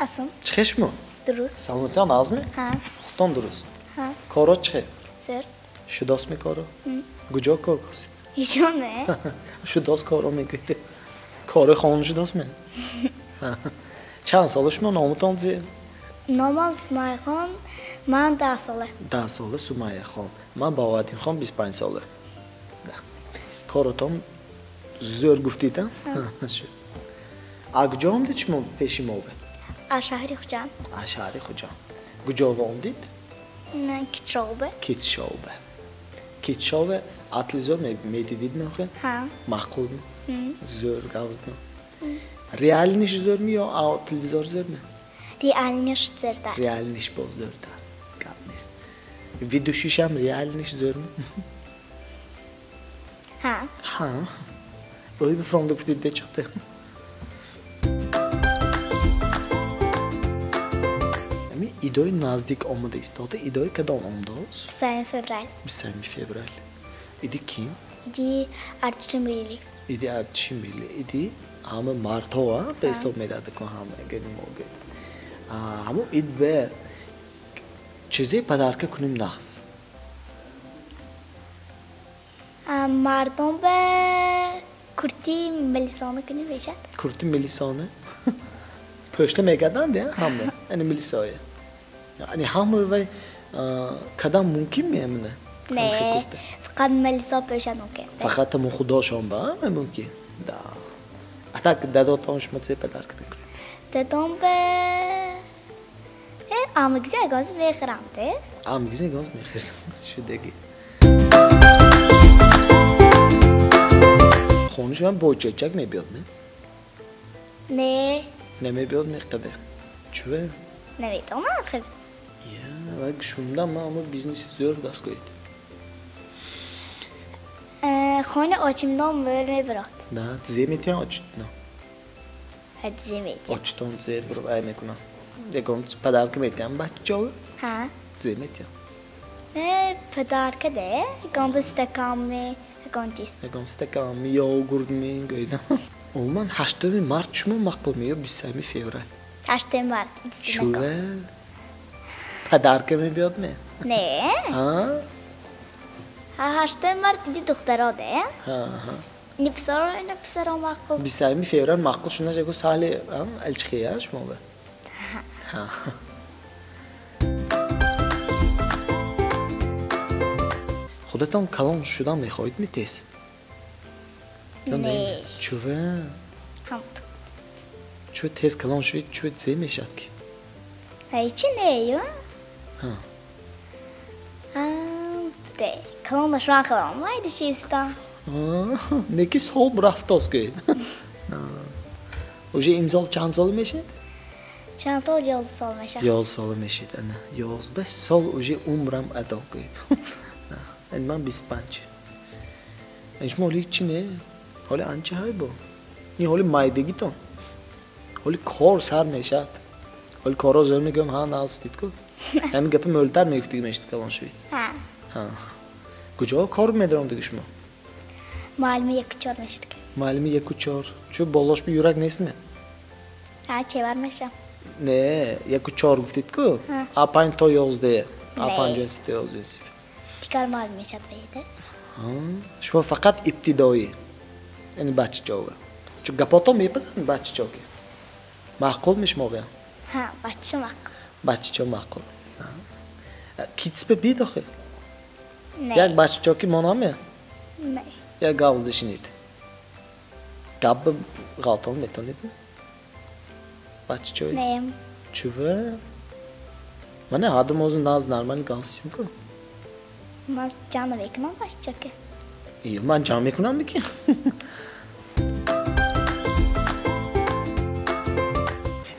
Асам. Чӣ шумо? Дуруст. Саломатиён азми? Ҳа. Худтон дуруст. Ҳа. Коро чӣ? Зӯр. Шудосми коро? Куҷо кор кунед? Ҳеҷо не. Шудос коро мегӯед. Кори хона шудосми? Чанд сола шумо, номатон зи? Номам Сумайяхон, ман 10 сола. 10 сола Сумайяхон. Ман Баҳоаддинхон, 25 сола. Коротон зӯр гуфтид, а? А куҷо омдид шумо пеши мо? Аз шаҳри Хуҷанд. Аз шаҳри Хуҷанд. Куҷо омдид? Китшове. Китшове. Китшове атлизор медидид нохе? Ҳа. Маъқул? Зӯр гавзда. Реальныйш зӯрми ё телевизор зӯрми? Реальныйш зӯртар. Реальныйш боз зӯртар. Гап нест. Ведущийшам реальныйш зӯрми? Ҳа. Ҳа. Ой, бифромда гуфтид бечоте. Ами идои наздик омада истода, идои кадом омадост? 21 феврал. 21 феврал. Иди ким? Иди артиши милли. Иди артиши милли. Иди ҳама мардҳо ба ҳисоб мерада ку ҳама гӯ. Ҳамун ид бе чизе подарка кунем нағз. Мардон бе курти милисона кунем мешад. Курти милисона? Пӯшта мегарданд ҳама, ани милисое. Ани ҳама вай кадам мумкин мемона? Не, фақат милисо пӯшад мумкин. Фақат тамон худошон ба мумкин. Да. А так дадотон шумо чизе подарка мекунед? Дадом бе амгизи ягонз мехӯрам, де? Амгизи ягонз мехӯрам. Шудаги. Хони шумо бо чачак мебиёд, не? Не. Намебиёд меқаде. Чӯ? Намедонам, ахир. Я, вай шумда ман ама бизнеси зӯр даст кӯед. Хони очимдон мӯл мебирод. Да, зе метиҳам очитон. Ҳа, зе метиҳам. Очитон зе ай мекунам. Ягон подарка метиҳам бачаҳо? Ҳа. Зе метиҳам. Не, подарка де, ягон стакан ме, ягон чиз. Ягон стакан ми, йогурт ми, гӯйдам. Умуман 8 март шумо маъқул ми ё 21 феврал? 8 март. Шува? Подарка мебиёд ме? Не. Ҳа? 8 март иди духтаро де. Ҳа, ҳа. Ини писаро, ина писаро маъқул. 21 феврал маъқул шунаш яго сали алчихия шумо бе? Ҳа. Худатон калон шудан мехоҳед ми тез? Не. Чува? Ҳамту. Чӯ тез калон шавед, чӯ зе мешавад ки? Ҳечи не, ё? Ҳа. Ҳамту де. Калон нашаван хелам, майда шистам. Неки сол рафтост гӯед. Уже имсол чанд сола мешавед? Чанд сол? 11 сол мешавад. 11 сола мешавед, ана. 11 сол уже умрам адо гӯед. Ман 25. Шумо ҳоли чӣ не? Ҳоли анча ҳай бо? Ин ҳоли майдагитон. Ҳоли кор сар мешавад. Ҳоли корро зӯр мегӯям, ҳа, наастид ку. Ҳамин гапи мӯлтар мегуфтиги мешавед калон шавед. Ҳа. Ҳа. Куҷо кор медорам диги шумо? Муаллими 1-4 мешавед. Муаллими 1-4. Чӯ болош би юрак нестме? Ҳа, чевар мешавам. Не, 1-4 гуфтид ку? А 5 то 11. А 5 то 11. Дигар муаллим мешавад вайда. Шумо фақат ибтидоӣ. Яъне бачаҷова. Чун гапотон мепазанд бачаҷо ки. Маъқул ми шумо гӯям? Ҳа, бача маъқул. Бачаҷо маъқул. Китспе бид охи? Не. Як бачаҷо ки монаме? Не. Як гавз дишинед. Гап ғалтон метонед? Бачаҷои? Не. Чува? Мана ҳадам озу наз нормал гавзчим ку. Ман ҷамъ намекунам бачаҷо ки. Ё, ман ҷамъ мекунам ки.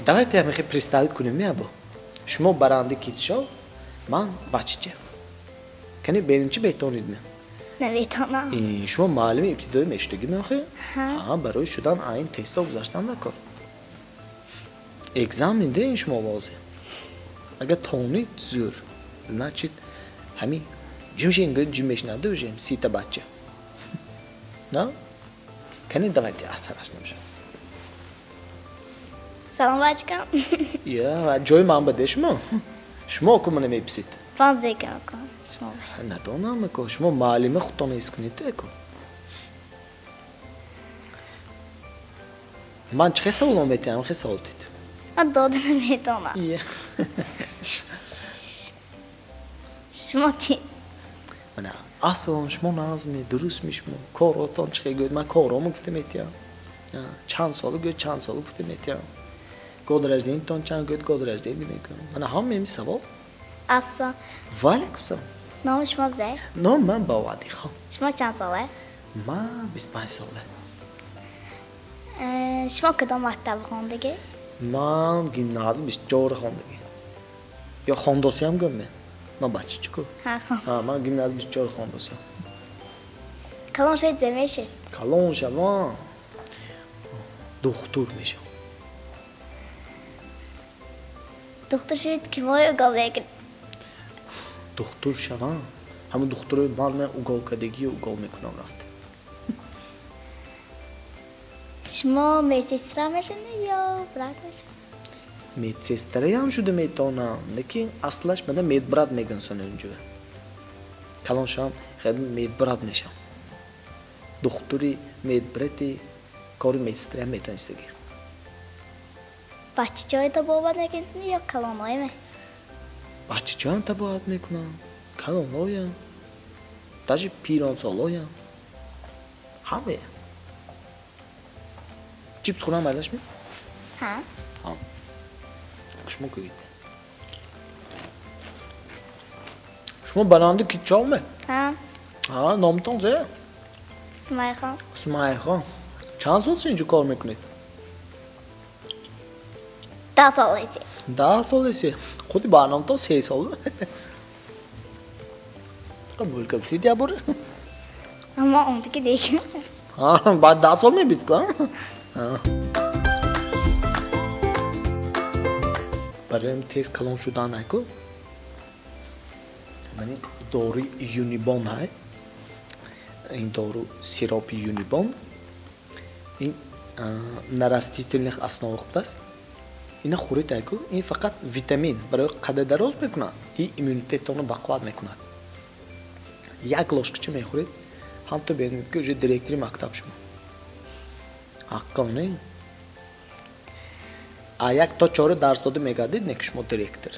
Давайте я мехе представить кунем меабо. Шумо баранди китшо, ман бачача. Кани беним чи бетонид ме? Наметонам. Шумо муаллими ибтидоӣ мешудагӣ меохе? Ҳа. Ҳа, барои шудан айн тесто гузаштан дар кор. Экзамен де ин шумо возеҳ. Агар тонид зӯр, значит ҳамин ҷимшин гӯ ҷим мешинад уже 30 бача. На? Кани давайте аз сараш намешавад. Салом алейкум. Я, ҷои ман баде шумо? Шумо ку мана меписид? Ман зекам ку. Шумо. Надонам ку. Шумо муаллима худтон ҳис кунед ку. Ман чӣ хел савол метиҳам, хел савол дид? Ман дода наметонам. Я. Шумо чӣ? Мана ассалом, шумо нағзми, дурустми шумо? Коротон чӣ хел гӯед? Ман коромо гуфта метиҳам. Чанд сола гӯед, чанд сола гуфта метиҳам. Год рождениятон чанд гӯед, год рождения мекунам. Мана ҳама ин савол. Ассалом. Ва алайкум салом. Номи шумо зе? Номи ман Бовадихон. Шумо чанд сола? Ман 25 сола. Шумо кадом мактаб хондагӣ? Ман гимназия 24 хондагӣ. Ё хондосиям гӯм мен? Ман бача чӣ ку? Ҳа, хон. Ҳа, ман гимназия 24 хондосиям. Калон шавед зе мешед? Калон шавам духтур мешавам. Духтур шавед кимои угол мекунед? Духтур шавам, ҳамон духтурои ман мен угол кардагӣ угол мекунам рафта. Шумо медсестра мешавед ё брат мешавед? Медсестраям шуда метавонам, лекин аслаш мана медбрат мегӯянд сони унҷо. Калон шавам, хеле медбрат мешавам. Духтури медбрати кори медсестраям метавонистагӣ. Бачаҷои табобат мекунед ё калонҳояме? Бачаҷоям табобат мекунам, калонҳоям, даже пиронсолоям, ҳамаям. Чипс хӯрам майлашми? Ҳа. Ҳа. Шумо гӯед. Шумо барандаи китчоме? Ҳа. Ҳа, номтон зе? Сумайхон. Сумайхон. Чанд сол инҷо кор мекунед? 10 сол эти. 10 сол эси. Худи барноматон 3 сол. Қабул кардед я бор? Аммо он таки дек. Ҳа, баъд 10 сол мебид ку, ҳа? Барои тез калон шудан айку. Мани доруи Юнибон ҳай. Ин дору сиропи Юнибон. Ин на растительных основах будааст. Ина хӯред айку, ин фақат витамин барои қада дароз мекунад и иммунитетонро бақувват мекунад. Як ложкача мехӯред, ҳам то бинед ки уже директори мактаб шумо. Ҳаққо не? А як то чора дарс дода мегардид, не ки шумо директор.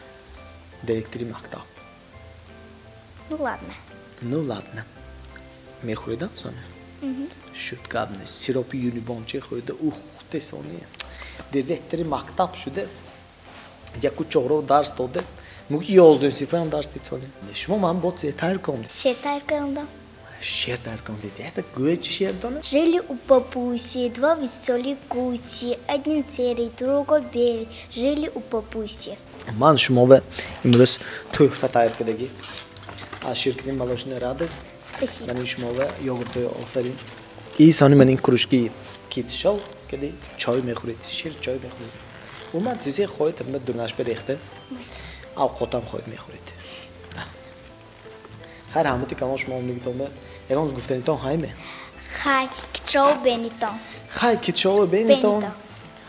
Директори мактаб. Ну ладно. Ну ладно. Мехӯред, Соня? Шуд гап нест. Сиропи Юнибон че хӯрида, ух, те Соня. Директори мактаб шуда, яку чоро дарс дода, муги 11 синфаям дарс дид Соня. Шумо ман бо зе тайёр кардед? Шеър тайёр кардам. Шеър тайёр кардед. Это гӯед чӣ шеър дона? Жили у бабуси два веселых гуси, один серый, другой белый. Жили у бабуси. Ман шумо имрӯз тӯҳфа тайёр кардагӣ. Аз ширкати Молочная радость. Спасибо. Ман шумо йогуртои офарин. И сони ман ин кружки китшов кади чой мехӯред, шир чой мехӯред. Уман чизе хоҳед, ма дунаш берехта. Авқотам хоҳед мехӯред. Хайр, ҳамати камон шумо омдагитон ягон гуфтанитон ҳайме? Хай, китшов бенитон. Хай, китшов бенитон.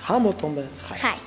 Ҳамотон бе. Хай.